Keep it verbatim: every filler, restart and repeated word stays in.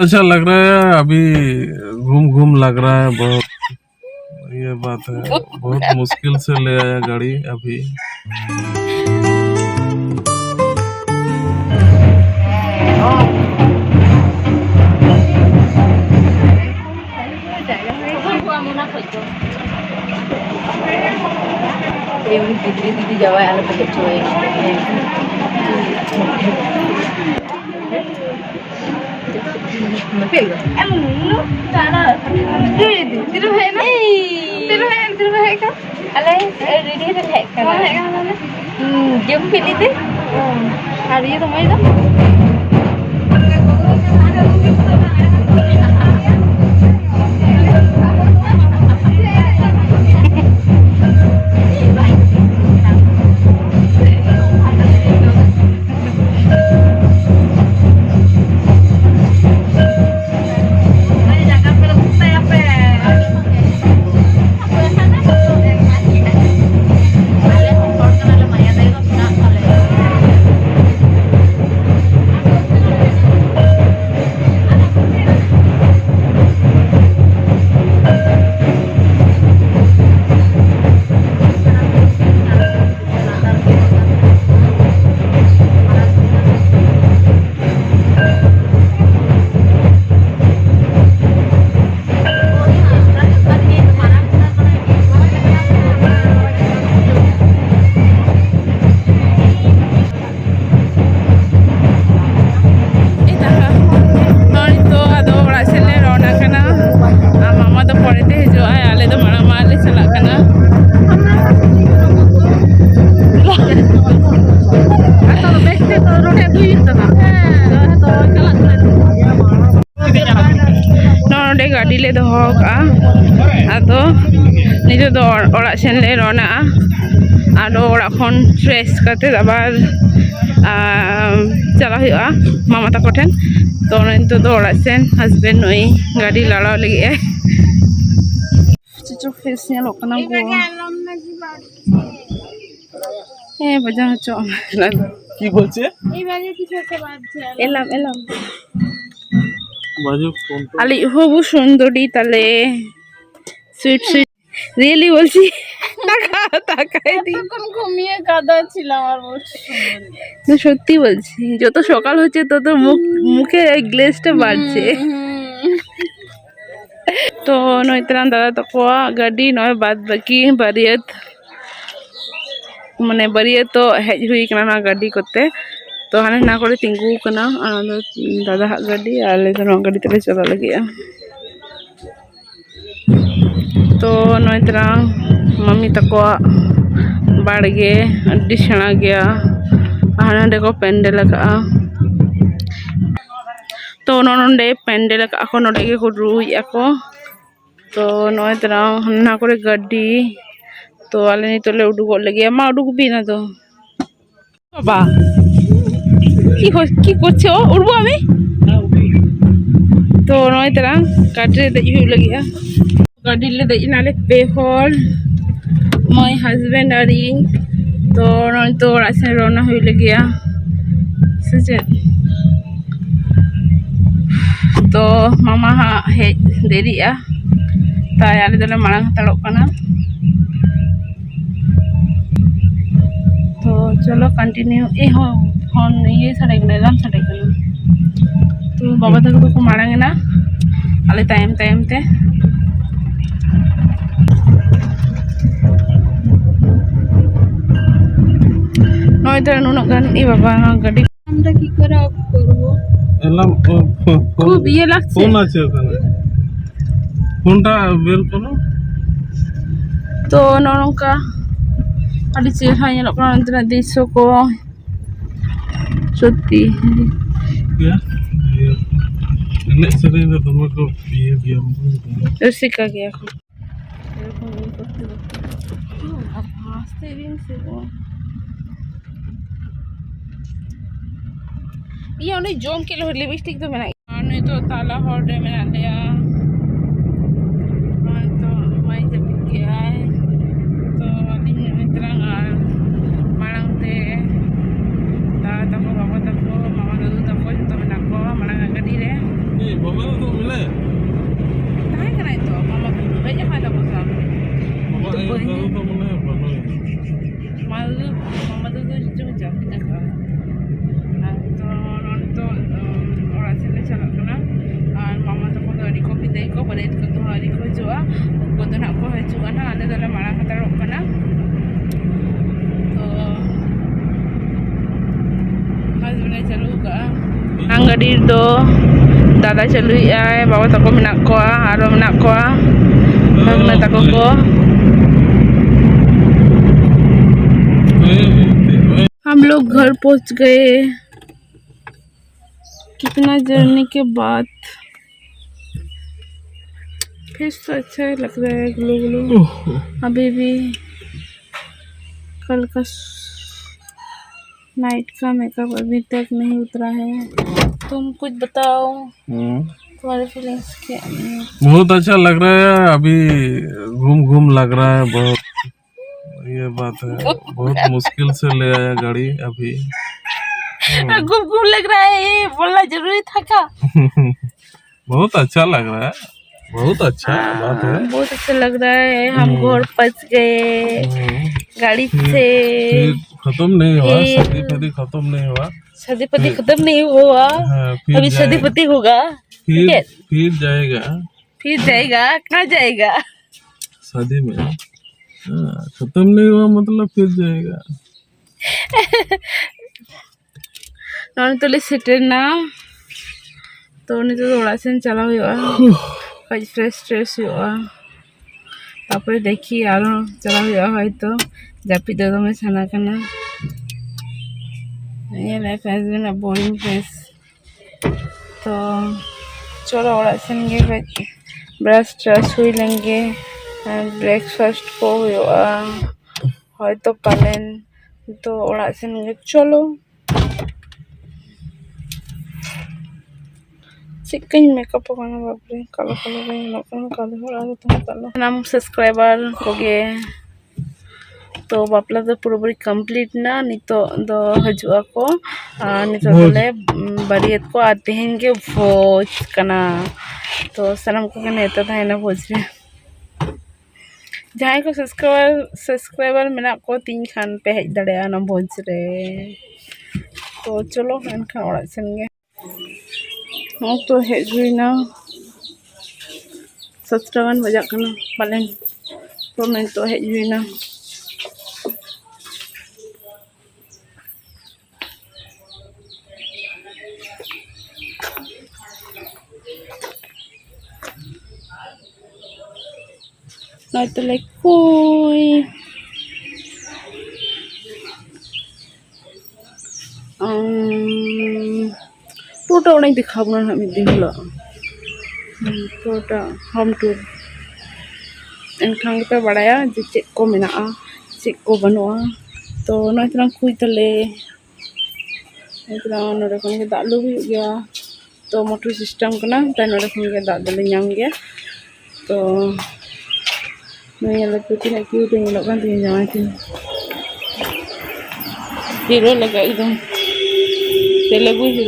अच्छा लग रहा है, अभी घूम घूम लग रहा है बहुत। ये बात है, बहुत मुश्किल से ले आया गाड़ी अभी। ᱩᱱᱤ ᱜᱤᱫᱽᱨᱟᱹ ᱡᱩᱫᱤ ᱡᱟᱶᱟᱭ ᱟᱞᱚ ᱯᱮ ᱦᱮᱡ ᱦᱚᱪᱚᱣᱟᱭᱟ᱾ ᱛᱤᱨᱮᱢ ᱦᱮᱡ ᱮᱱᱟ? ᱛᱤᱨᱮᱢ ᱦᱮᱡ ᱮᱱᱟ? ᱛᱤᱨᱮᱢ ᱦᱮᱡ ᱮᱱᱟ? ᱟᱞᱮ ᱨᱮᱰᱤ ᱨᱮ ᱦᱮᱡ ᱠᱟᱱᱟ᱾ ᱦᱮᱡ ᱠᱟᱱᱟ ᱞᱮ᱾ ᱦᱩᱸ, ᱡᱚᱢ ᱯᱮ ᱤᱫᱤ ᱛᱮ? ᱟᱨ ᱤᱭᱟᱹ ᱫᱚ ᱢᱟᱹᱭ ᱫᱚ? ᱱᱚᱜᱼᱚᱭ ᱱᱤᱛᱚᱜ ᱟᱫᱚ ᱚᱲᱟᱜ ᱥᱮᱫ ᱞᱮ ᱨᱚᱣᱱᱟ ᱠᱟᱱᱟ᱾ ᱟᱨ ᱢᱟᱢᱟ ᱫᱚ ᱯᱚᱨᱮᱛᱮ ᱦᱤᱡᱩᱜᱼᱟᱭ, ᱟᱞᱮ ᱫᱚ ᱢᱟᱲᱟᱝ ᱢᱟᱲᱟᱝ ᱞᱮ ᱪᱟᱞᱟᱜ ᱠᱟᱱᱟ᱾ ᱱᱚᱰᱮ ᱜᱟᱹᱰᱤ ᱞᱮ ᱫᱚᱦᱚ ᱠᱟᱜᱼᱟ᱾ ᱟᱫᱚ ᱱᱤᱛᱚᱜ ᱫᱚ ᱚᱲᱟᱜ ᱥᱮᱱ ᱞᱮ ᱨᱚᱣᱱᱟᱜᱼᱟ᱾ ᱟᱫᱚ ᱚᱲᱟᱜ ᱠᱷᱚᱱ ᱯᱷᱨᱮᱥ ᱠᱟᱛᱮ ᱟᱵᱟᱨ, ᱟᱨ ᱪᱟᱞᱟᱜ ᱦᱩᱭᱩᱜᱼᱟ ᱢᱟᱢᱟ ᱛᱟᱠᱚ ᱴᱷᱮᱱ᱾ ᱛᱚ ᱱᱤᱛᱚᱜ ᱫᱚ ᱚᱲᱟᱜ ᱥᱮᱱ ᱦᱟᱥᱵᱮᱱᱰ ᱱᱩᱭ ᱜᱟᱹᱰᱤ ᱞᱟᱲᱟᱣ ᱞᱟᱹᱜᱤᱫ ᱮ᱾ ᱪᱚ ᱯᱷᱮᱥ ᱧᱮᱞᱚᱜ ᱠᱟᱱᱟ ᱜᱳ᱾ ᱦᱮᱸ, ᱵᱟᱡᱟᱣ ᱦᱚᱪᱚᱜ ᱢᱮ᱾ কি বলছে? এইভাবে কিছু একটা বাজছে। এলাম, এলাম। বাজুক ফোন তো। আলিজ ᱦᱚᱸ ᱵᱚᱦᱩᱛ ᱥᱩᱱᱫᱚᱨᱤ ᱛᱟᱞᱮ᱾ Sweet sweet. রিয়েলি বলছি। তাকা, তাকাই দি। এতক্ষণ ঘুমিয়ে কাঁদাচ্ছিলাম আর বলছি সুন্দরী। না, সত্যি বলছি, যত সকাল হচ্ছে তত মুখ, মুখে এই গ্লেজটা বাড়ছে। হুম, হুম। ᱛᱚ ᱱᱚᱜᱼᱚᱭ ᱛᱟᱨᱟᱝ ᱫᱟᱫᱟ ᱛᱟᱠᱚᱣᱟᱜ ᱜᱟᱹᱰᱤ, ᱱᱚᱜᱼᱚᱭ ᱵᱟᱫ ᱵᱟᱹᱠᱤ ᱵᱟᱹᱨᱭᱟᱹᱛ, ᱢᱟᱱᱮ ᱵᱟᱹᱨᱭᱟᱹᱛᱚᱜ ᱦᱮᱡ ᱦᱩᱭ ᱠᱟᱱᱟ ᱱᱚᱣᱟ ᱜᱟᱹᱰᱤ ᱠᱚᱛᱮ᱾ ᱛᱚ ᱦᱟᱱᱮ ᱱᱟ ᱠᱚᱨᱮ ᱛᱤᱸᱜᱩ ᱠᱟᱱᱟ, ᱚᱱᱟ ᱫᱚ ᱫᱟᱫᱟᱣᱟᱜ ᱜᱟᱹᱰᱤ, ᱟᱞᱮ ᱫᱚ ᱱᱚᱣᱟ ᱜᱟᱹᱰᱤ ᱛᱮᱞᱮ ᱪᱟᱞᱟᱜ ᱞᱟᱹᱜᱤᱫᱼᱟ᱾ ᱛᱚ ᱱᱚᱜᱼᱚᱭ ᱛᱟᱨᱟᱝ ᱢᱟᱢᱤ ᱛᱟᱠᱚᱣᱟᱜ ᱵᱟᱲᱜᱮ ᱟᱹᱰᱤ ᱥᱮᱬᱟ ᱜᱮᱭᱟ᱾ ᱟᱨ ᱱᱚᱸᱰᱮ ᱠᱚ ᱯᱮᱱᱰᱮᱞ ᱟᱠᱟᱜᱼᱟ᱾ ᱛᱚ ᱱᱚᱜᱼᱚ ᱱᱚᱸᱰᱮ ᱯᱮᱱᱰᱮᱞ ᱟᱠᱟᱜᱼᱟ ᱠᱚ, ᱱᱚᱸᱰᱮ ᱜᱮᱠᱚ ᱨᱩᱭᱮᱫᱼᱟ ᱠᱚ᱾ ᱛᱚ ᱱᱚᱜᱼᱚᱭ ᱛᱟᱨᱟᱝ ᱦᱟᱱᱟ ᱠᱚᱨᱮ ᱜᱟᱹᱰᱤ᱾ ᱛᱚ ᱟᱞᱮ ᱱᱤᱛᱚᱜ ᱞᱮ ᱩᱰᱩᱠᱚᱜ ᱞᱟᱹᱜᱤᱫ᱾ ᱢᱟ ᱩᱰᱩᱠ ᱵᱤᱱ ᱟᱫᱚ᱾ বাবা, কি কর-, কি করছে ও? উঠবো আমি? ᱛᱚ ᱱᱚᱜᱼᱚᱭ ᱛᱟᱨᱟᱝ ᱜᱟᱹᱰᱤ ᱨᱮ ᱫᱮᱡ ᱦᱩᱭᱩᱜ ᱞᱟᱹᱜᱤᱫᱼᱟ᱾ ᱜᱟᱹᱰᱤ ᱨᱮᱞᱮ ᱫᱮᱡ ᱮᱱᱟᱞᱮ ᱯᱮ ᱦᱚᱲ, my husband ᱟᱨ ᱤᱧ᱾ ᱛᱚ ᱱᱚᱜᱼᱚᱭ ᱛᱚ ᱚᱲᱟᱜ ᱥᱮᱱ ᱨᱚᱣᱱᱟ ᱦᱩᱭᱩᱜ ᱞᱟᱹᱜᱤᱫᱼᱟ, ᱥᱮ ᱪᱮᱫ? ᱛᱚ ᱢᱟᱢᱟ ᱦᱟᱸᱜ ᱦᱮᱡ ᱫᱮᱨᱤᱜᱼᱟ, ᱛᱟᱭ ᱟᱞᱮ ᱫᱚᱞᱮ ᱢᱟᱲᱟᱝ ᱦᱟᱛᱟᱲᱚᱜ ᱠᱟᱱᱟ᱾ ᱛᱚ ᱪᱚᱞᱚ continue᱾ ᱮ ᱦᱚᱸ, ᱯᱷᱳᱱ ᱤᱭᱟᱹ ᱥᱟᱰᱮ ᱠᱟᱱᱟ, ᱮᱞᱟᱨᱢ ᱥᱟᱰᱮ ᱠᱟᱱᱟ᱾ ᱛᱚ ᱵᱟᱵᱟ ᱛᱟᱠᱚ ᱫᱚᱠᱚ ᱢᱟᱲᱟᱝ ᱮᱱᱟ, ᱟᱞᱮ ᱛᱟᱭᱚᱢ ᱛᱟᱭᱚᱢ ᱛᱮ᱾ ᱱᱚᱜᱼᱚᱭ ᱛᱚ ᱱᱩᱱᱟᱹᱜ ᱜᱟᱱ, ᱮ ᱵᱟᱵᱟ, ᱱᱚᱣᱟ ᱜᱟᱹᱰᱤ। আমরা কি করে অফ করব? এলাম, ও, ফো-, ফোন, খুব ইয়ে লাগছে। ফোন আছে ওখানে। ফোনটা বের করো। ᱛᱚ ᱱᱚᱜᱼᱚ ᱱᱚᱝᱠᱟ ᱟᱹᱰᱤ ᱪᱮᱦᱨᱟ ᱧᱮᱞᱚᱜ ᱠᱟᱱᱟ ᱚᱱᱛᱮᱱᱟᱜ ᱫᱨᱤᱥᱥᱚ ᱠᱚ᱾ ᱥᱚᱛᱛᱤ᱾ ᱤᱭᱟᱹ, ᱤᱭᱟᱹ, ᱮᱱᱮᱡ ᱥᱮᱨᱮᱧ ᱫᱚ ᱫᱚᱢᱮ ᱠᱚ ᱤᱭᱟᱹ ᱜᱮᱭᱟ᱾ ᱨᱩᱥᱤᱠᱟ ᱜᱮᱭᱟ ᱠᱚ᱾ ᱮᱨᱚᱠᱚᱢ ᱤᱭᱟᱹ ᱠᱚ᱾ ᱟᱥᱛᱮ ᱫᱤᱱ ᱥᱮ ᱵᱚ᱾ ᱤᱭᱟᱹ, ᱚᱸᱰᱮ ᱡᱚᱢ ᱠᱮᱫ ᱨᱮᱦᱚᱸ ᱞᱤᱯᱤᱥᱴᱤᱠ ᱫᱚ ᱢᱮᱱᱟᱜ ᱜᱮᱭᱟ᱾ ᱟᱨ ᱱᱤᱛᱚᱜ ᱛᱟᱞᱟ ᱦᱚᱨ ᱨᱮ ᱢᱮᱱᱟᱜ ᱞᱮᱭᱟ᱾ ᱱᱚᱜᱼᱚᱭ ᱛᱚ ᱢᱟᱭ ᱡᱟᱹᱯᱤᱫ ᱠᱮᱜᱼᱟᱭ᱾ ᱛᱚ ᱟᱹᱞᱤᱧ ᱱᱚᱜᱼᱚᱭ ᱛᱟᱞᱟᱝ ᱟᱨ ᱢᱟᱲᱟᱝ ᱛᱮ ᱫᱟᱫᱟ ᱛᱟᱠᱚ, ᱵᱟᱵᱟ ᱛᱟᱠᱚ, ᱢᱟᱢᱟ ᱫᱟᱫᱩ ᱛᱟᱠᱚ ᱡᱚᱛᱚ ᱢᱮᱱᱟᱜ ᱠᱚᱣᱟ ᱢᱟᱲᱟᱝ ᱟᱜ ᱜᱟᱹᱰᱤ ᱨᱮ᱾ ᱪᱟᱹᱞᱩ ᱠᱟᱜᱼᱟ᱾ ᱱᱟᱝ ᱜᱟᱹᱰᱤ ᱫᱚ ᱫᱟᱫᱟ ᱪᱟᱹᱞᱩᱭᱮᱫᱟᱭ, ᱵᱟᱵᱟ ᱛᱟᱠᱚ ᱢᱮᱱᱟᱜ ᱠᱚᱣᱟ, ᱟᱨᱚ ᱢᱮᱱᱟᱜ ᱠᱚᱣᱟ ᱵᱷᱟᱹᱜᱽᱱᱟᱹ ᱛᱟᱠᱚ ᱠᱚ᱾ हम लोग घर पहुंच गए। कितना जर्नी के बाद फेस तो अच्छा ही लग रहा है, ग्लो ग्लो। अभी भी कल का नाइट का मेकअप अभी तक नहीं उतरा है। तुम कुछ बताओ, हम्म। तुम्हारे फीलिंग्स क्या? बहुत अच्छा लग रहा है, अभी घूम घूम लग रहा है बहुत। ये बात है, बहुत मुश्किल से ले आया गाड़ी अभी। हम्म। घूम घूम लग रहा है, ये बोलना जरूरी था क्या? बहुत अच्छा लग रहा है, बहुत अच्छा बात है। हाँ, बहुत अच्छा लग रहा है, हम हम्म। घर पहुंच गए हम्म। गाड़ी फिर, से। फिर खत्म नहीं हुआ, फिर शादी फादी खत्म नहीं हुआ। शादी फादी फिर खत्म नहीं हुआ, हाँ, फिर अभी शादी जाएगा। फादी होगा। फिर, ठीक है? फिर जाएगा। फिर जाएगा, कहाँ जाएगा? शादी में। हाँ, खत्म नहीं हुआ मतलब फिर जाएगा। ᱱᱚᱜᱼᱚᱭ ᱱᱤᱛᱚᱜ ᱞᱮ ᱥᱮᱴᱮᱨ ᱮᱱᱟ᱾ ᱛᱚ ᱱᱤᱛᱚᱜ ᱫᱚ ᱚᱲᱟᱜ ᱥᱮᱱ ᱪᱟᱞᱟᱣ ᱦᱩᱭᱩᱜᱼᱟ᱾ ᱠᱟᱹᱡ ᱯᱷᱨᱮᱥ ᱴᱨᱮᱥ ᱦᱩᱭᱩᱜᱼᱟ, ᱛᱟᱨᱯᱚᱨᱮ ᱫᱮᱠᱷᱤ ᱟᱨᱦᱚᱸ ᱪᱟᱞᱟᱣ ᱦᱩᱭᱩᱜᱼᱟ ᱦᱚᱭᱛᱚ᱾ ᱡᱟᱹᱯᱤᱫ ᱫᱚ ᱫᱚᱢᱮ ᱥᱟᱱᱟ ᱠᱟᱱᱟ᱾ ᱧᱮᱞᱮᱫ ᱯᱮ ᱟᱹᱵᱤᱱᱟᱜ ᱵᱳᱨᱤᱝ ᱯᱷᱮᱥ᱾ ᱛᱚ ᱪᱚᱞᱚ ᱚᱲᱟᱜ ᱥᱮᱱ ᱜᱮ ᱠᱟᱹᱡ ᱵᱨᱟᱥ ᱴᱨᱟᱥ ᱦᱩᱭ ᱞᱮᱱ ᱜᱮ, ᱟᱨ ᱵᱨᱮᱠᱯᱷᱟᱥᱴ ᱠᱚ ᱦᱩᱭᱩᱜᱼᱟ ᱦᱚᱭᱛᱚ ᱯᱟᱞᱮᱱ᱾ ᱛᱚ ᱚᱲᱟᱜ ᱥᱮᱱ ᱜᱮ ᱪᱚᱞᱚ᱾ ᱪᱮᱫ ᱠᱟᱧ ᱢᱮᱠᱟᱯ ᱟᱠᱟᱱᱟ ᱵᱟᱯᱨᱮ, ᱠᱟᱞᱚ ᱠᱟᱞᱚ ᱜᱮ ᱧᱮᱞᱚᱜ ᱠᱟᱱᱟ, ᱠᱟᱞᱚ ᱦᱚᱲ ᱟᱨ ᱛᱟᱦᱮᱸ ᱠᱟᱞᱚ᱾ ᱥᱟᱱᱟᱢ ᱥᱟᱵᱥᱠᱨᱟᱭᱵᱟᱨ ᱠᱚᱜᱮ, ᱛᱚ ᱵᱟᱯᱞᱟ ᱫᱚ ᱯᱩᱨᱟᱹᱯᱩᱨᱤ ᱠᱚᱢᱯᱞᱤᱴ ᱮᱱᱟ᱾ ᱱᱤᱛᱚᱜ ᱫᱚ ᱦᱤᱡᱩᱜ ᱟᱠᱚ, ᱟᱨ ᱱᱤᱛᱚᱜ ᱵᱷᱚᱡᱽ᱾ ᱫᱚᱞᱮ, ᱩᱢ, ᱵᱟᱹᱨᱭᱟᱹᱛ ᱠᱚ, ᱟᱨ ᱛᱮᱦᱮᱧ ᱜᱮ ᱵᱷᱚᱡᱽ ᱠᱟᱱᱟ᱾ ᱛᱚ ᱥᱟᱱᱟᱢ ᱠᱚᱜᱮ ᱱᱮᱣᱛᱟ ᱛᱟᱦᱮᱱᱟ ᱵᱷᱚᱡᱽ ᱨᱮ᱾ ᱡᱟᱦᱟᱸᱭ ᱠᱚ ᱥᱟᱵᱥᱠᱨᱟᱭᱵᱟᱨ, ᱥᱟᱵᱥᱠᱨᱟᱭᱵᱟᱨ ᱢᱮᱱᱟᱜ ᱠᱚ ᱛᱤᱧ ᱠᱷᱟᱱ ᱯᱮ ᱦᱮᱡ ᱫᱟᱲᱮᱭᱟᱜᱼᱟ ᱚᱱᱟ ᱵᱷᱚᱡᱽ ᱨᱮ᱾ ᱛᱚ ᱪᱚᱞᱚ ᱮᱱᱠᱷᱟᱱ ᱚᱲᱟᱜ ᱥᱮᱱ ᱜᱮ᱾ ᱱᱚᱜᱼᱚᱭ ᱛᱚ ᱦᱮᱡ ᱦᱩᱭᱱᱟ ᱥᱟᱛᱴᱟ ᱜᱟᱱ ᱵᱟᱡᱟᱜ ᱠᱟᱱᱟ ᱯᱟᱞᱮᱱ᱾ ᱛᱚ ᱱᱤᱛᱚᱜ ᱦᱮᱡ ᱦᱩᱭᱱᱟ᱾ ᱱᱚᱜᱼᱚᱭ ᱛᱟᱞᱮ ᱠᱩᱸᱭ᱾ ᱯᱩᱨᱟᱹᱴᱟ ᱚᱲᱟᱜ ᱤᱧ ᱫᱮᱠᱷᱟᱣ ᱵᱚᱱᱟ ᱱᱟᱦᱟᱜ ᱢᱤᱫ ᱫᱤᱱ ᱦᱤᱞᱳᱜ᱾ ᱯᱩᱨᱟᱹᱴᱟ ᱦᱳᱢ ᱴᱩᱨ᱾ ᱮᱱᱠᱷᱟᱱ ᱜᱮᱯᱮ ᱵᱟᱲᱟᱭᱟ ᱡᱮ ᱪᱮᱫ ᱠᱚ ᱢᱮᱱᱟᱜᱼᱟ, ᱪᱮᱫ ᱠᱚ ᱵᱟᱹᱱᱩᱜᱼᱟ᱾ ᱛᱚ ᱱᱚᱜᱼᱚᱭ ᱛᱟᱞᱟᱝ ᱠᱩᱸᱭ ᱛᱟᱞᱮ᱾ ᱱᱚᱜᱼᱚᱭ ᱛᱟᱞᱟᱝ ᱱᱚᱰᱮ ᱠᱷᱚᱱ ᱜᱮ ᱫᱟᱜ ᱞᱩ ᱦᱩᱭᱩᱜ ᱜᱮᱭᱟ᱾ ᱛᱚ ᱢᱚᱴᱚᱨ ᱥᱤᱥᱴᱮᱢ ᱠᱟᱱᱟ, ᱛᱟᱭ ᱱᱚᱰᱮ ᱠᱷᱚᱱ ᱜᱮ ᱫᱟᱜ ᱫᱚᱞᱮ ᱧᱟᱢ ᱜᱮᱭᱟ᱾ ᱛᱚ ᱱᱩᱭ ᱧᱮᱞ ᱯᱮ ᱛᱤᱱᱟᱹᱜ ᱠᱤᱭᱩᱴ ᱮ ᱧᱮᱞᱚᱜ ᱠᱟᱱ ᱛᱤᱧᱟ ᱡᱟᱶᱟᱭ ᱛᱤᱧ᱾ ᱦᱤᱨᱳ ᱞᱮᱠᱟ ᱮᱠᱫᱚᱢ ᱛᱮᱞᱮᱜᱩ ᱦᱤᱨᱳ᱾